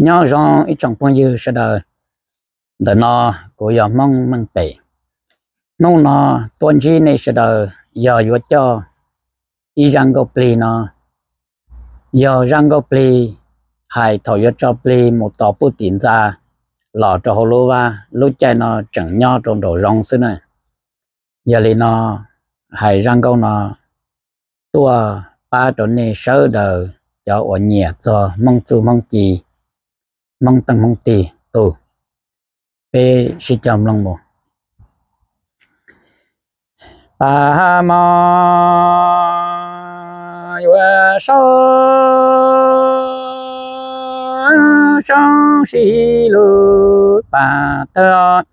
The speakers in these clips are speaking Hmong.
Nyob zoo ib tsoom phooj ywg sawv daws, ntawm no kuv yog Hmoob Meej Pem. Hnub no tuaj ntsib nej sawv daws yog yuav coj ib zaj nkauj plig no. Yog zaj nkauj plig hais thaum yuav tso plig mus tos puj tim ntxa los rau hauv lub vaj, lub caij no tseem nyob rau nraum zoov xwb na. Yog li no, hais zaj nkauj no tuaj pab rau nej sawv daws cov uas nyiam txog Hmoob txuj Hmoob ci, Hmoob teej Hmoob tig tug. Peb sib cog mloog mus. Pab hmo yuav sab, sab sib lub pas tawg,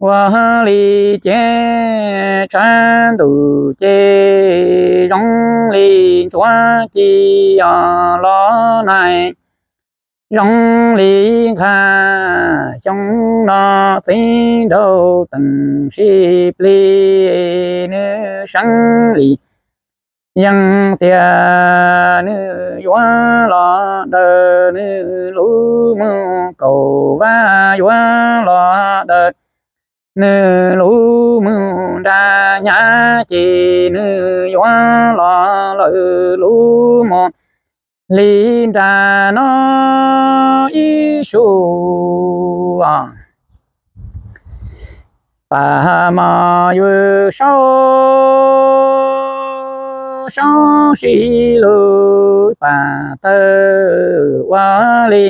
ua li ces tshav ntuj ces zoo li ntsuav ci os los nais. Zoo li nqha xyoo no txiv nraug teem sib plig, nws seev li yeej tiag nws yuav los daws, nws lub mus kaum vaj yuav los daws, nws lub mus nra hnyav ces nws yuav los lawm lub mus li nra no ib su. Pab hmo yuav sab, sab sib lub pas tawg, ua li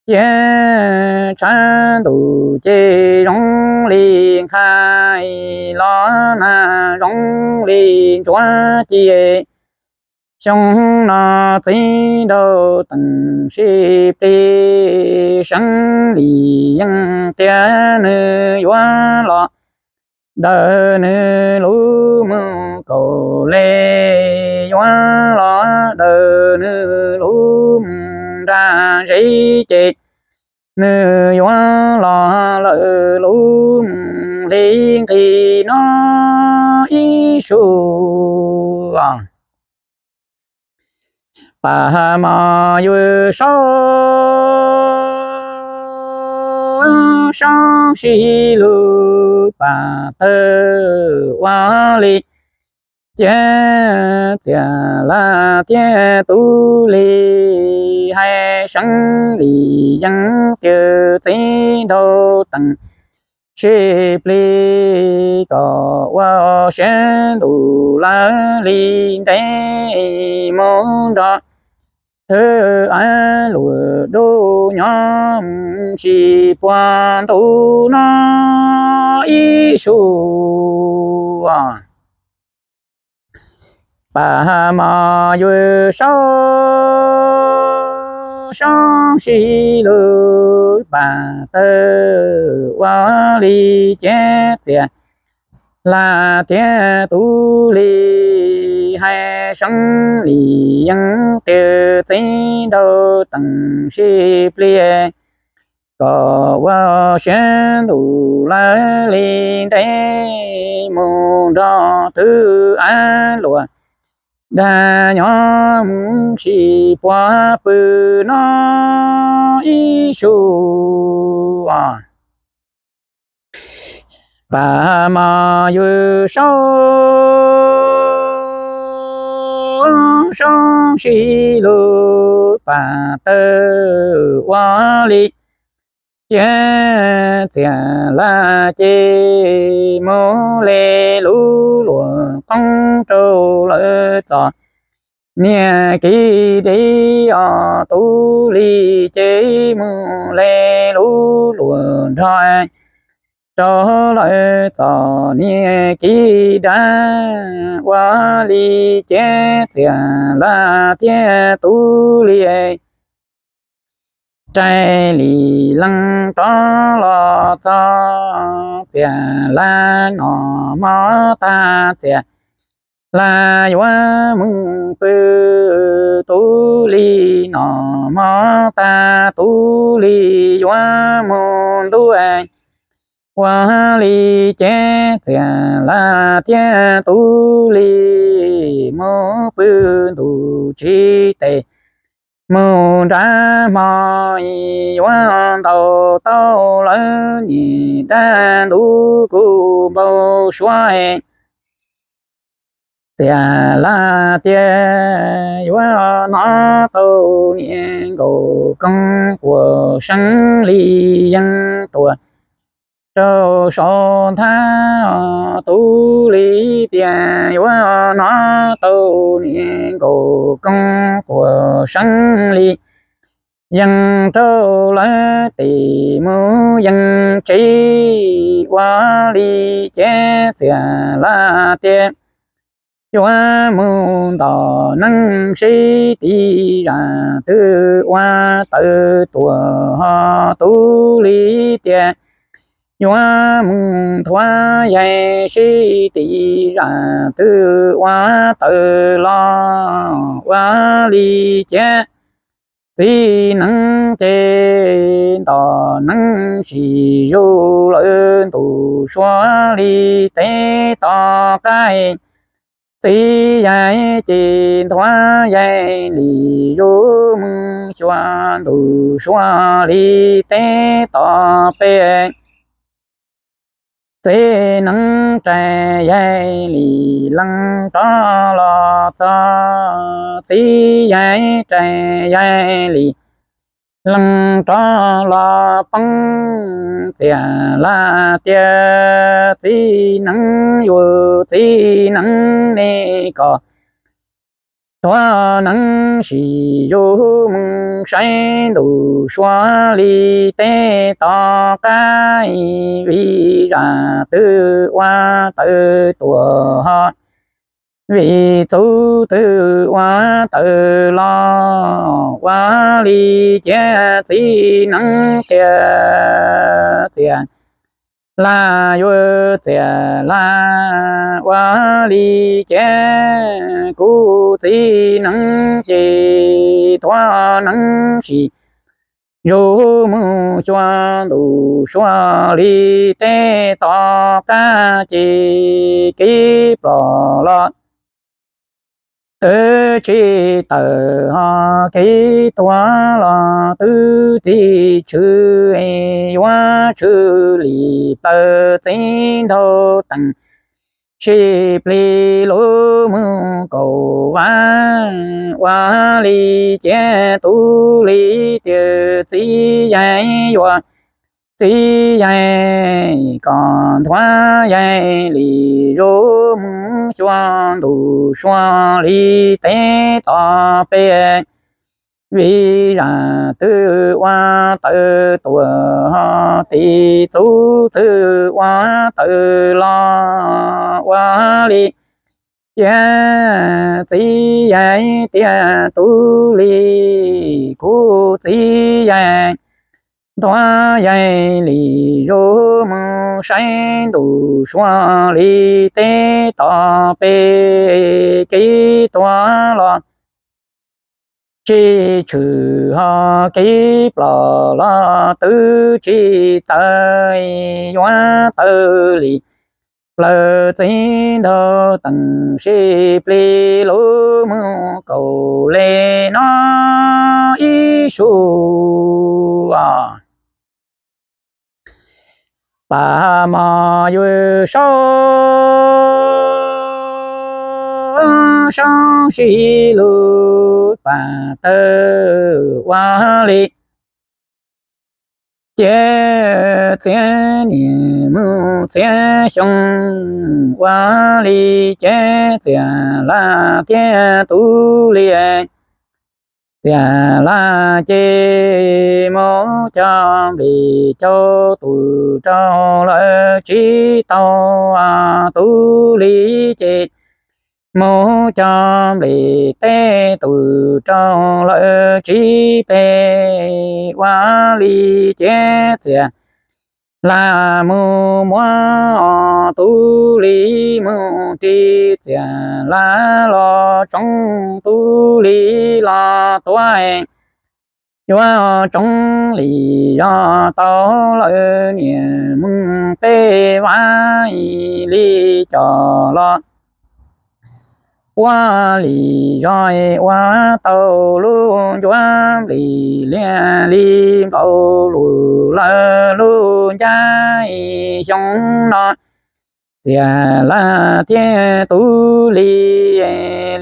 ces tshav ntuj ces zoo li nqha los nag, zoo li ntsuav ci. Xyoo no txiv nraug teem sib plig, seev li yeej tiag nws yuav los daws, nws lub mus kaum le yuav los daws, nws lub mus nra zeb ces nws yuav los lawm lub mus li nqi no ib su. Pab hmo yuav sab, sab sib lub pas tawg, ua li ces txias laj thiab tub li hais, seev li yeej tiag txiv nraug teem sib plig, kom ua siab ntuj lawv li ntev mus nrog thwv av luam dub nyob mus tsis puag ntu no ib su. Pab hmo yuav sab, sab sib lub pas tawg, ua li ces txias laj thiab tub li hais, seev li yeej tiag txiv nraug teem sib plig, kom ua siab ntuj lawv li ntev mus nrog thwv av luam dub nyob mus tsis puag pw no ib su. Pab hmo yuav sab, sab sib lub pas tawg, ua li ces txias laj ces mus le lub luam qoob rau lawv txom niag kiv dib os, tub li ces mus le lub luam nrog rau lawv txom niag kiv dab, ua li ces txias laj thiab tub li raig li leej rov los txog. Txias laj noj mov tag, txias laj yuav mus pw, tub li noj mov tag, tub li yuav mus ntuj, ua li ces txias laj thiab tub li mus pw ntuj tsis tes. mus nrad hmo yuav ntaus tau lawv niam dab ntub kuj npau suav. Txias Laj tias yuav hnov tau niam nkaus koog quas seeb li yeej tuaj rau saum nthab. Tub Lis tias yuav hnov tau niam nkaus koog quas seeb li yeej rau lawv tes mus yeej tsev. Ua li ces Txias Laj tias yuav mus ntom neeb sib tim zam twg ua tawv tuaj ho. Tub Lis tias yuav mus nthuav yaig sib tim zam twg ua tawv los. Ua li ces txiv neeb ces ntom neeb sim zuj lawv ntu sua li teb tom qab. Txiv yaig ces nthuav yaig li zuj mus xyuas ntu sua li teb tom pem. Txiv neeb rais yaig li leej rov los txog, txiv yaig rais yaig li leej rov los poob. Txias Laj tias txiv neeb yuav txiv neeb ne kom nthuav neeb sim zuj mus saib ntu sua li teb tom qab, vim zam twg ua tawv tuaj ho, vim txuv twg ua tawv los. Ua li ces txiv neeb tias Txias Laj yuav Txias Laj. Ua li ces kuv txiv neeb ces nthuav neeb sim zuj mus xyuas ntu sua li teb tom qab ces kev plom los twb tsis tawm ho kev tuag los twb tsis tshwm, yuav tshwm li plaws txiv nraug teem sib plig lub mus kaum vas. Ua li ces Tub Lis tias txiv yaig yuav txiv yaig kom nthuav yaig li zuj mus xyuas ntu sua li teb tom pem, vim zam twg ua tawv tuaj ho, vim txuv twg ua tawv los. Ua li ces txiv yaig tias Tub Lis, kuv txiv yaig, nthuav yaig li zuj mus saib ntu sua li teb tom pem, kev tuag los tsis tshwm ho kev plom los twb tsis tawm, yuav tawm li plaws txiv nraug teem sib plig lub mus kaum li no ib su. Pab mos yus saub, saub sib lug pab tawg ua li ces txhiab niaj mus txhiab xyoo. Ua li ces Txias Laj thiab Tub Lis, Txias Laj ces mus cog nplej cau tus rau lawv tsib taug. Tub Lis ces mus cog nplej teb tus rau lawv tsib peg. Ua li ces Txias Laj mus muab Tub Lis mus ris, Txias Laj los tsoo, Tub Lis los tuag. Yuav tsoo li zog tau lawm niaj mus peb vas li cov los puab li zog ua tau lub ncuav nplis liag li nplua luas lawv lub ncaj xyoo no. Txias Laj thiab Tub Lis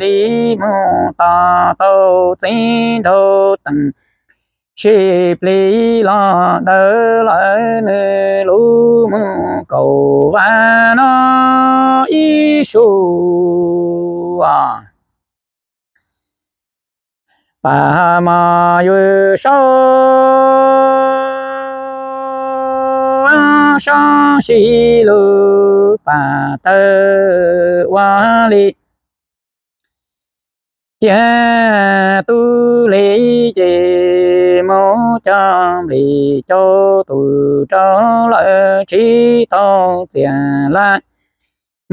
li mus tos tau txiv nraug teem sib plig los daws lawm nws lub mus kaum vas no ib su. Pab mos yuav saub sib lug pab tawg ua li. Cia Tub Lis ces mus cog nplis cau tus rau lawm tsib tug, Txias Laj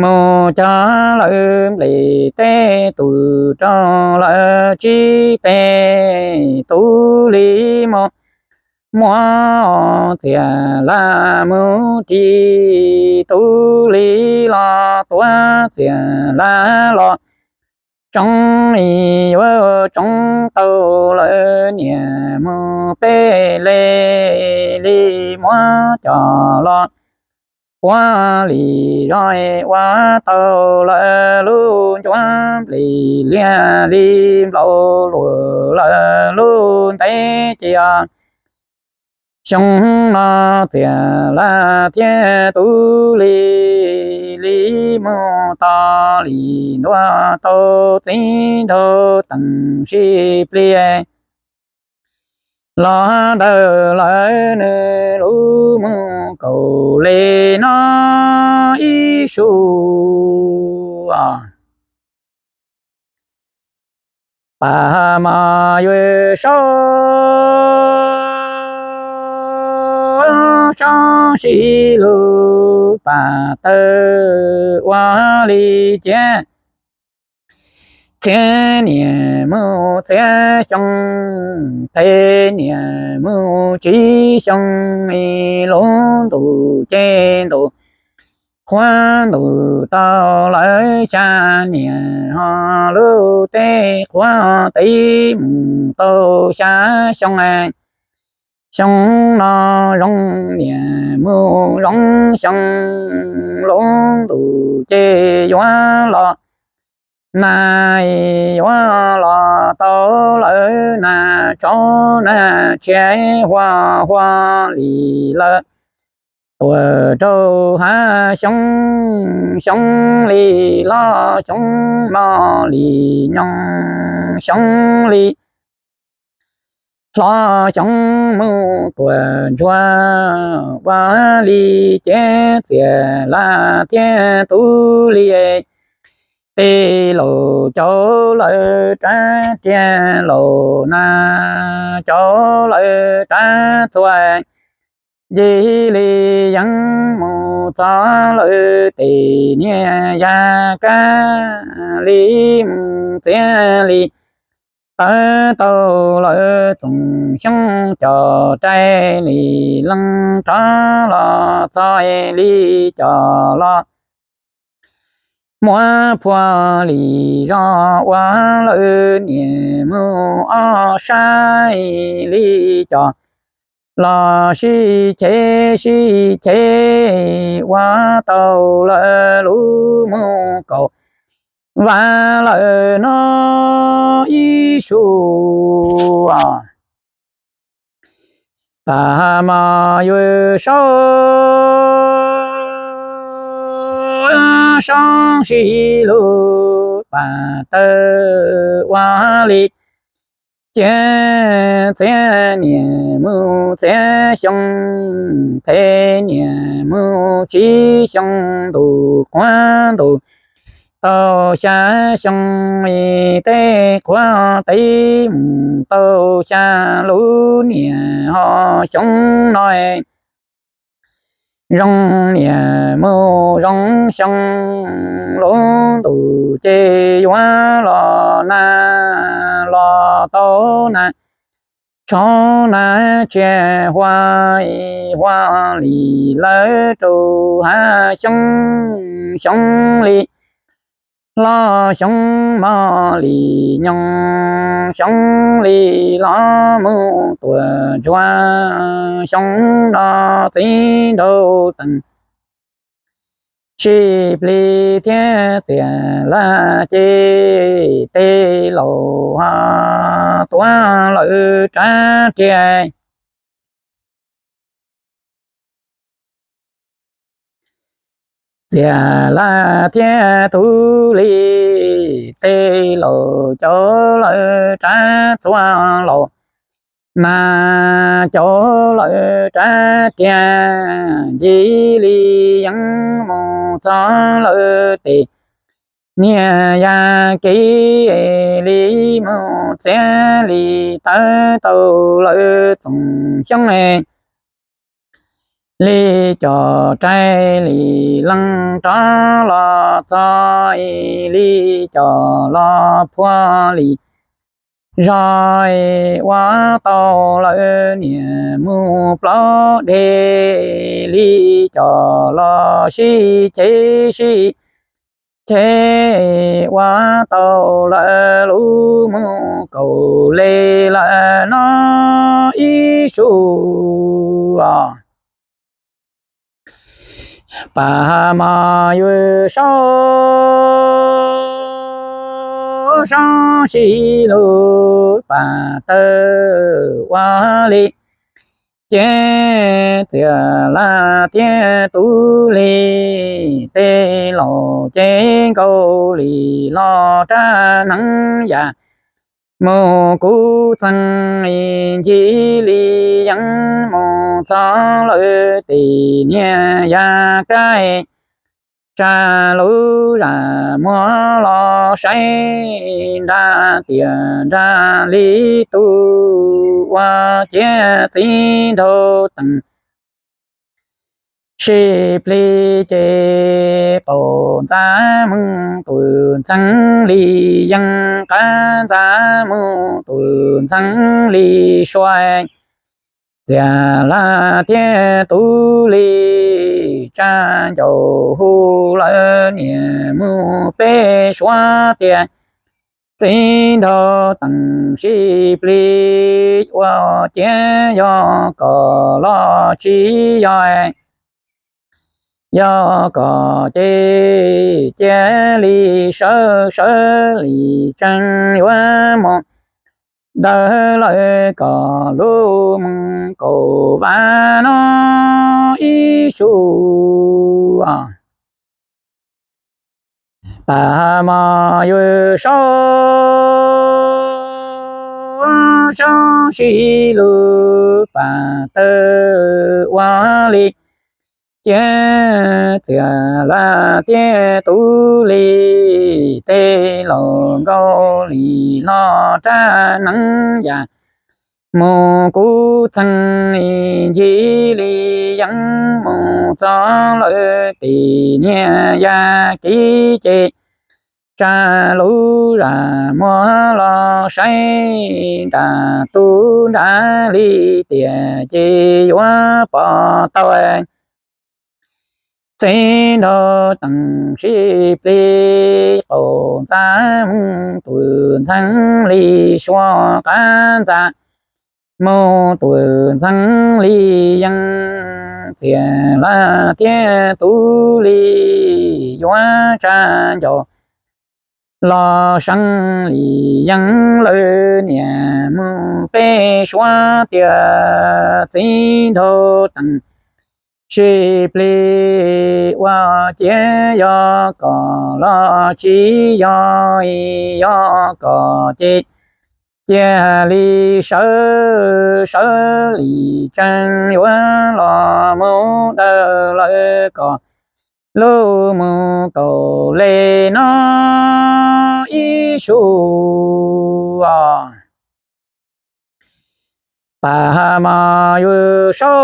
mus cog lawm nplis teb tus rau lawm tsib peb, Tub Lis mus muab Txias Laj mus ris, Tub Lis los tuav Txias Laj los tsoo, yuav tsoo tau lawm niam mus peb le li muab coj los puab li zog ua tau lawm lub ncuav nplis liag li nplua luas lawm lub ntev cia. Xyoo no Txias Laj thiab Tub Lis li mus tos li ntuas tau txiv nraug teem sib plig los daws lawm nws lub mus kaum li no ib su. Pab mos yuav saub sib lug pab tawg ua li cas. Txhiab niam mus txhiab xyoo, peb niam mus tsib xyoo, lub ntuj ces ntuj qhuav ntuj tau lawm xya niam ho lub teb qhuav tib mus tau xya xyoo. Xyoo no zoo niam mus zoo xyoo, lub ntuj ces yuav los nag, yuav los tau lawm nag tsaus nag tshiab huaj huaj li lawm. Tuaj rau hav xyoo, xyoo li hlob xyoo mos li nyoog, xyoo li hlob xyoo mus tuaj ntsuag ua li ces Txias Laj thiab Tub Lis tij laug cauv lawm rab riam laus na, cauv lawm rab txuas, ncig li yeeb mus txog lawm tes niag yaj kab li mus txiav li tawv tau lawm txoos xyoob cov rais li leej rov los txog li cov los muab phua li zog ua lawm niam mus ob sab li cov los sib cheb sib cheb ua tau lawm lub mus kaum vas lawm no ib su. Pab mos yuav saub saub sib lug pab tawg ua li cas. Txhiab niam mus txhiab xyoo, peb niam mus tsib xyoo, ntuj qhuav ntuj tau xya xyoo, teb qhuav tib mus tau xya lub niam ho xyoo no zoo niam mus zoo xyoo, lub ntuj ces yuav los nag los tau nag tsaus nag tshiab huaj huaj li lawm rau hav xyoo, xyoo li Los xyoo mos li nyoog, xyoo li los mus tuaj ntsuag, xyoo no txiv nraug teem sib plig thiab txias laj ces tej laus ho tuav lawv rab riam. Txias laj thiab tub li, tej laus coj lawv rab txuas los, nas coj lawv rab riam, ncig li yeeb mus txog lawv tes, niam yaj kiv li mus txiav li tawv tau lawv txoos xyoob li cov raig li leej rov los txog li cov los phuaj li zog ua tau lawv niam mus plaub deg li cov los sib ceg sib ceg ua tau lawv lub mus kaum li lawm no ib sub. Pab mos yus saub saub sib lug pab tawg ua li ces txias laj thiab tub li, tej laus ces nkaus li los rab hneev yaj mus kuv txeeg ncig li yeeb mus txog lawv tes, niam yaj kav tsa lub zam muag los saib nra tias nra li tus ua ciav txiv nraug teem sib plig ces qaum ntxa mus tus ntxeeg li yeeb, qab ntxa mus tus ntxeeg li sua. Txias laj thiab tub li tsa ncaus hu lawv niam mus peb suav tias txiv nraug teem sib plig ua ciav yog kom los tsis yog, yog kom ces cia li sawv sawv li tseem yuav mus dawm lawv kom lub mus kaum vas no ib sub. Pab mos yus saub saub sib lug pab tawg ua li ces txias laj thiab tub li, tej laus nkaus li los rab hneev yaj mus kuv txeeg ncig li yeeb mus txog lawv tes, niam yaj kiv ces tsa lub zam muag los saib nra tus nra li tias ces yuav pom tau txiv nraug teem sib plig, qaum ntxa mus tus ntxeeg li sua, qab ntxa mus tus ntxeeg li yeeb, txias laj thiab tub li yuav tsa ncaus los seev li yeeb, lawv niam mus peb suav tias txiv nraug teem sib plig ua ciav yog kom los tsis yog, yog kom ces cia li sawv sawv li tseem yuav los mus dawm lawv kom lub mus kaum li no ib sub. Pab mos yus saub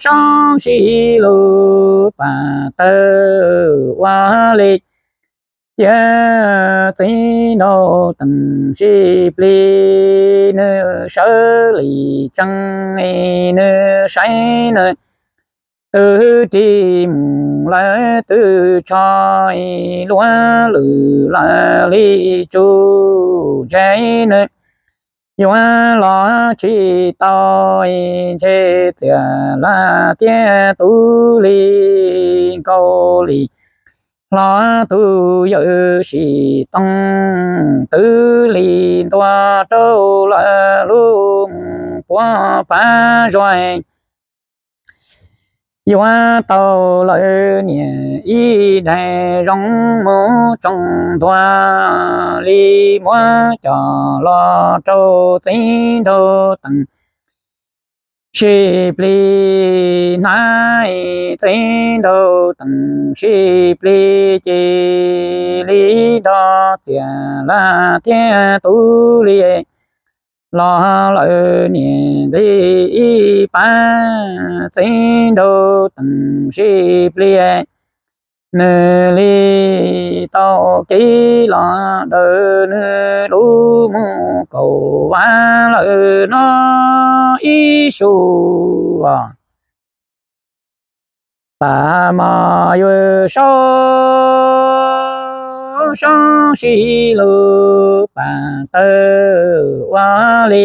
saub sib lug pab tawg ua li ces txiv nraug teem sib plig, nws sawv li tseem nws saib nws twb ris mus lawm twb tsho, luag lwm lawm li tsuj ntse nws yuav los tsis tau, ntshe txias laj thiab tub li nkaus li hlob tus yawm sib toog twb li ntua rau lawv lub mus puag pab zos. Yuav tau lawv niam ib daim zoo mus tsoos ntuag li muab coj los rau txiv nraug teem sib plig hnab. Txiv nraug teem sib plig ces li nrog txias laj thiab tub li los lawv niam nqis ib pab. Txiv nraug teem sib plig nws li tau kev los daws nws lub mus kaum vab lawm no ib su. Pam mos yuav sau sab sib lug pam tawg ua li.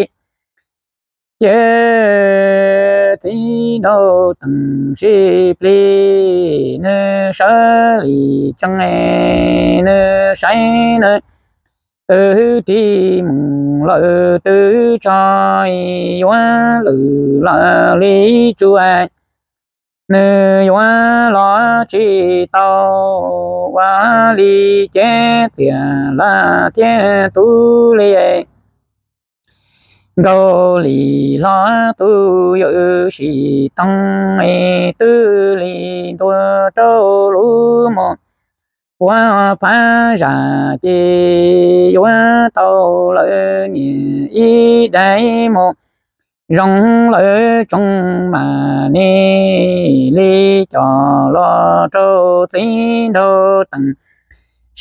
Ces txiv nraug teem sib plig nws sawv li tsees, nws saib nws twb ris mus lawm twb tsho, yuav lwm lawm li tsuj nws yuav los tsis tau ua li ces txias laj thiab tub li nkaus li hlob tus yawm sib toog twb li ntua rau lub mus puag phab zos ces yuav tau lawv niam ib daim mus zoo lawv tsoos mas ne li coj los rau txiv nraug teem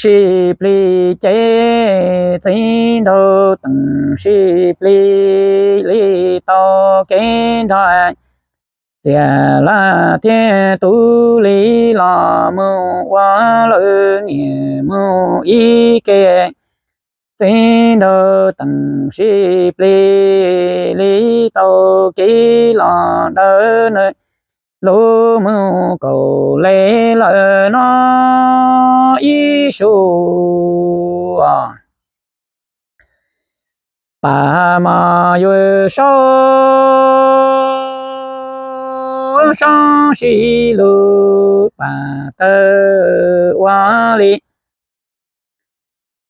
sib plig ces txiv nraug teem sib plig li tau kev nrog txias laj thiab tub li los mus ua lawv niam mus ib ke. Txiv nraug teem sib plig li tau kev los daws nws lub mus kaum li lawm no ib su. Pam mos yuav sau sab sib lug pam tawg ua li.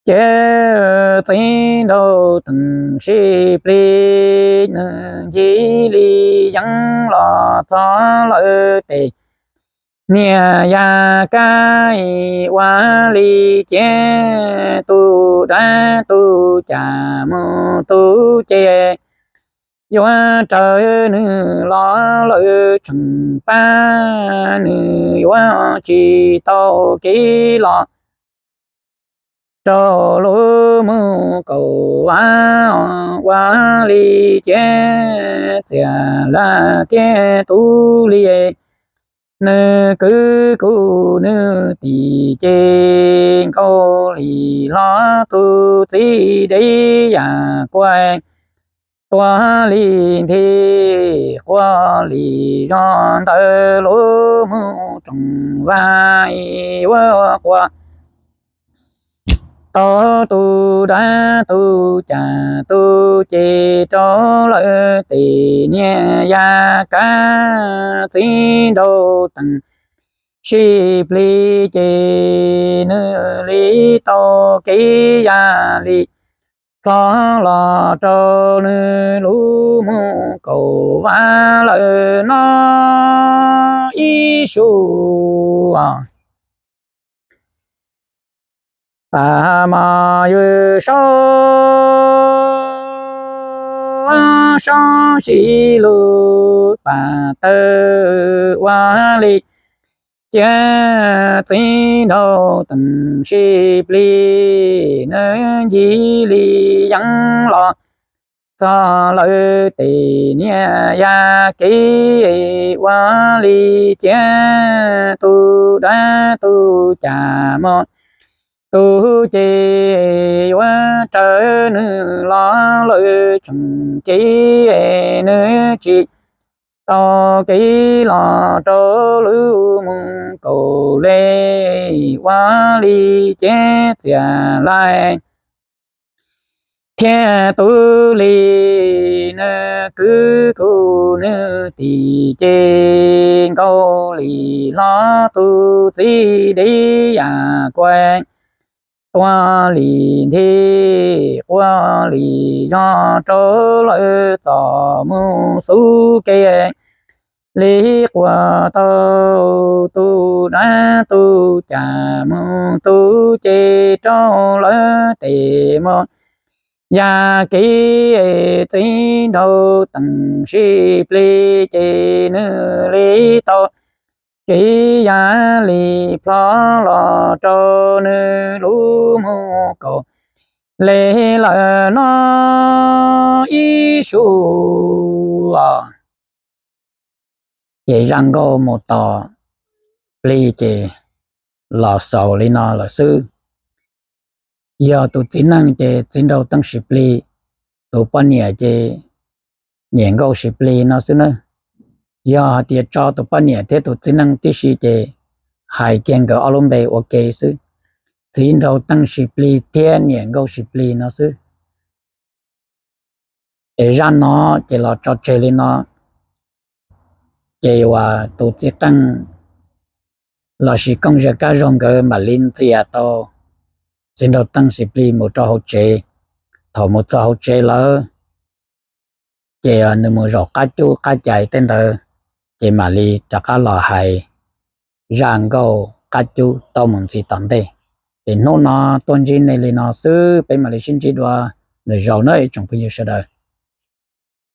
Ces txiv nraug teem sib plig nws ncig li yeeb los txog lawv tes niag yaj kab ua li ces tus dab tus cas mus tus ces yuav raws nws los lawv tseem pab nws yuav tsis tau kev los rau lub mus kaum vab ua li ces txias laj thiab tub li nws kwv kuv nws tim ces nkaus li hlob tus txiv deb yam kuav tuag li nthi quaj li zog ntawm lub mus rooj vag ua quaj tau tus dab tus cas tus ces rau lawv tes niag yaj kab txiv nraug teem sib plig ces nws li tau kev yaj li plho los rau nws lub mus kaum vab lawm no ib su. Pam mos yuav sau sab sib lug pam tawg ua li. Ces txiv nraug teem sib plig nws ncig li yeeb los txog lawv tes niam yaj kev ua li cas, tus dab tus cas mus tus ces yuav raws nws los, lawv tseem kev nws tsis tau kev los rau lub mus kaum li, ua li ces txias lais thiab tus li nws kwv kuv nws tim ces Nkauj Lis Hlob tus txiv dev yam kuav tua li nthi quaj li zog rau lawv txom mus xub kev li quas tau tus dab tus cas mus tus ces rau lawv tes mus yaj kev txiv nraug teem sib plig ces nws li tau kev yaj li plho los rau nws lub mus kaum li lawm no ib su os. Ces zaj nkauj mus tom plig ces los xaus li no lawm xwb. Yog tus txiv neej ces txiv nraug teem sib plig, tus poj niam ces niam nkauj sib plig no xwb na. Yog hais tias tso tus poj niam thiab tus txiv neej tib si ces hais kiag nkawd ob lub npe ua ke xwb, txiv nraug teem sib plig thiab niam nkauj sib plig no xwb. Es zaj no ces los tso tseg li no. Ces uas tus txiv qeej lossis kooj zia kab zog nkawd mam li ntxias tau txiv nraug teej sib plig mus rau hauv tsev. Thaum mus txog hauv tsev lawm ces nws mus zaum qab cub qab cais tej ntawd, ces mam li rov qab los hais zaj nkauj qab cub tau mus ntxiv tom ntej. Ces hnub no tuaj ntsib nej li no xwb, peb mam li sib ntsib dua lwm zaus na ib tsoom phooj ywg sawv daws.